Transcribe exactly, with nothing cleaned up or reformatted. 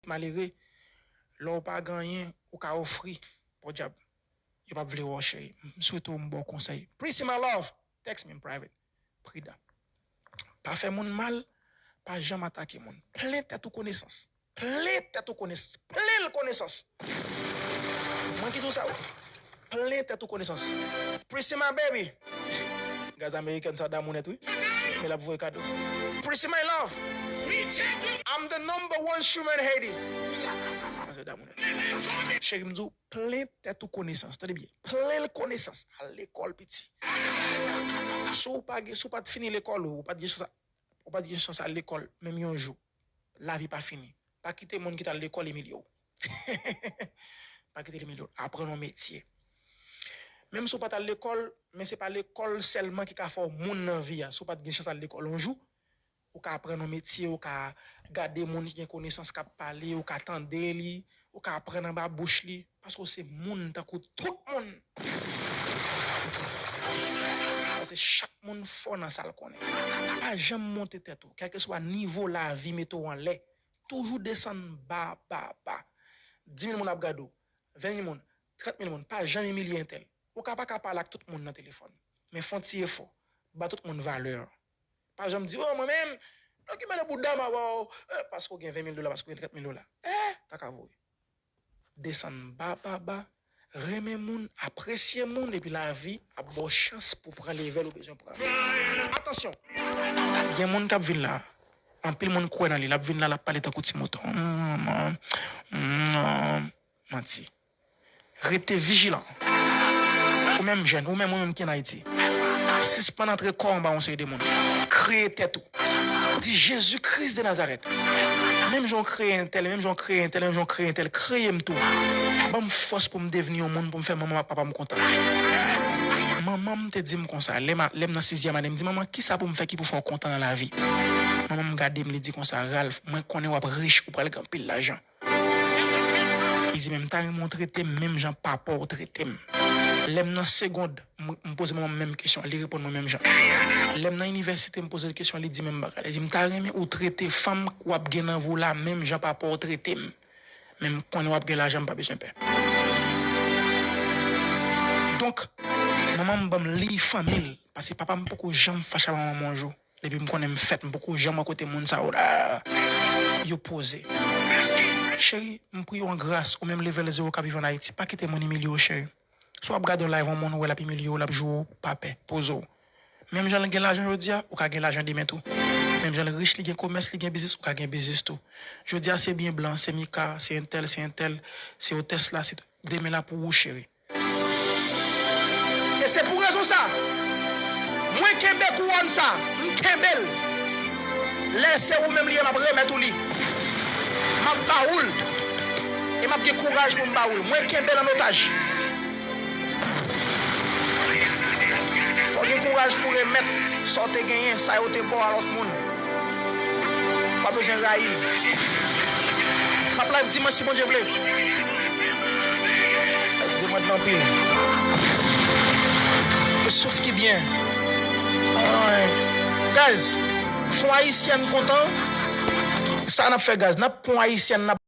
malere, lè w pa gen anyen, ou ka ofri. Podyab, yo p ap vle wè w, cheri. M swete w, m ba w konsèy. Prissy, my love, text me in private. Pridan. Pa fè moun mal, pa janm atake moun. Plen tèt ou konesans. Plen tèt ou konesans. Plen l konesans. Mwen ki di w sa, wi. Plen tèt ou konesans. Prissy, my baby. Gaz amerikèn sa damou nèt, wi. Men l ap voye kado. Prissy, my love. I'm the number one shooter in Haiti. Sa se damou nèt. Cheri, m di w, plen tèt ou konesans. Tande byen. Plen l konesans. Al lekòl, piti. Si w pa gen, si w pa t fini lekòl ou, ou pa t gen chans, ou pa t gen chans al lekòl, menm yon jou. Lavi pa fini. Pa kite moun ki t al lekòl imilye w. Pa kite l imilye w. Aprann yon metye. Menm si w pa t al lekòl, men se pa lekòl sèlman ki ka fè w moun nan vi a. Si w pa t gen chans al lekòl yon jou, ou ka aprann yon metye, ou ka gade moun ki gen konesans k ap pale, ou ka tande li, ou ka aprann anba bouch li, paske w se moun tankou tout moun. Paske chak moun fò nan sa l konnen. Pa janm monte tèt ou, kèlkeswa nivo lavi mete w anlè, toujou desann ba, ba, ba. Di mil moun ap gade w, ven mil moun, trant mil moun, pa janm imilye entèl. Ou ka pa ka pale ak tout moun nan telefòn, men fè yon ti efò, ba tout moun valè. Pa janm di, "Oh, mwen menm, non, ki mele bouda m avè w, eh, paske w gen ven mil dola, paske w gen trant mil dola." Eh, kaka voye. Desann ba, ba, ba. Renmen moun, apresye moun, epi lavi ap ba w chans pou pran levèl ou bezwen pran. Atansyon! Gen moun k ap vin la. Anpil moun kwè nan li. L ap vin la, l ap pale tankou ti mouton. Mm, mm, mm, manti. Rete vijilan. Ou menm jèn, ou menm, ou menm ki ann Ayiti. Sispann antre kò w anba yon seri de moun. Kreye tèt ou. Di, "Jezi Kris de Nazarèt. Menm jan w kreye entèl, menm jan w kreye entèl, menm jan w kreye entèl, kreye m tou. Ban m fòs pou m devni yon moun, pou m fè manman m ak papa m kontan." Manman m te di m konsa, lè m a, lè m nan sizyèm ane, m di, "Manman, kisa pou m fè ki pou fè w kontan nan lavi?" Manman m gade m, li di konsa, "Ralph, mwen konnen w ap rich, ou pral gen anpil lajan." Li di, "Men m ta renmen w trete m menm jan papa w trete m." Lè m nan segond, m, m poze manman m menm kesyon, li reponn mwen menm jan. Lè m nan inivèsite, m poze l kesyon, li di menm bagay. Li di, "M ta renmen ou trete fanm w ap gen nan vi w la menm jan papa w trete m. Men m konnen w ap gen lajan, m pa bezwen pè." Donk, manman m ban m liy fanmi l, paske papa m poko janm fache ak manman m yon jou. Depi m konnen m fèt, m poko janm wè kote moun sa yo la, yo poze. Cheri, m priye w an gras, ou menm level zewo k ap viv ann Ayiti, pa kite moun imilye w, cheri. Si w ap gade yon live yon moun, ou wè l ap imilye w, l ap joure w, pa pè, poze w. Menm jan l gen lajan jodi a, ou ka gen lajan demen tou. Menm jan l rich, li gen komès, li gen biznis, ou ka gen biznis tou. Jodi a se byen blan, se Mika, se entèl, se entèl, se otès la, se demen la pou ou, cheri. E se pou rezon sa, mwen kenbe kouwòn sa, m kenbe l. Lè se ou menm li ye, m ap remèt ou li. M ap ba ou l. E m ap gen kouraj pou m ba ou l. Mwen kenbe l an otaj. Fò w gen kouraj pou remèt sa w te genyen, sa yo te ba w a lòt moun. Pa bezwen rayi l. M ap live dimanch si Bondye vle. Demande anpil. E souf ki byen. Ay. Guys, fon ayisyèn kontan. Sa n ap fè, guys. N ap pran ayisyèn, n ap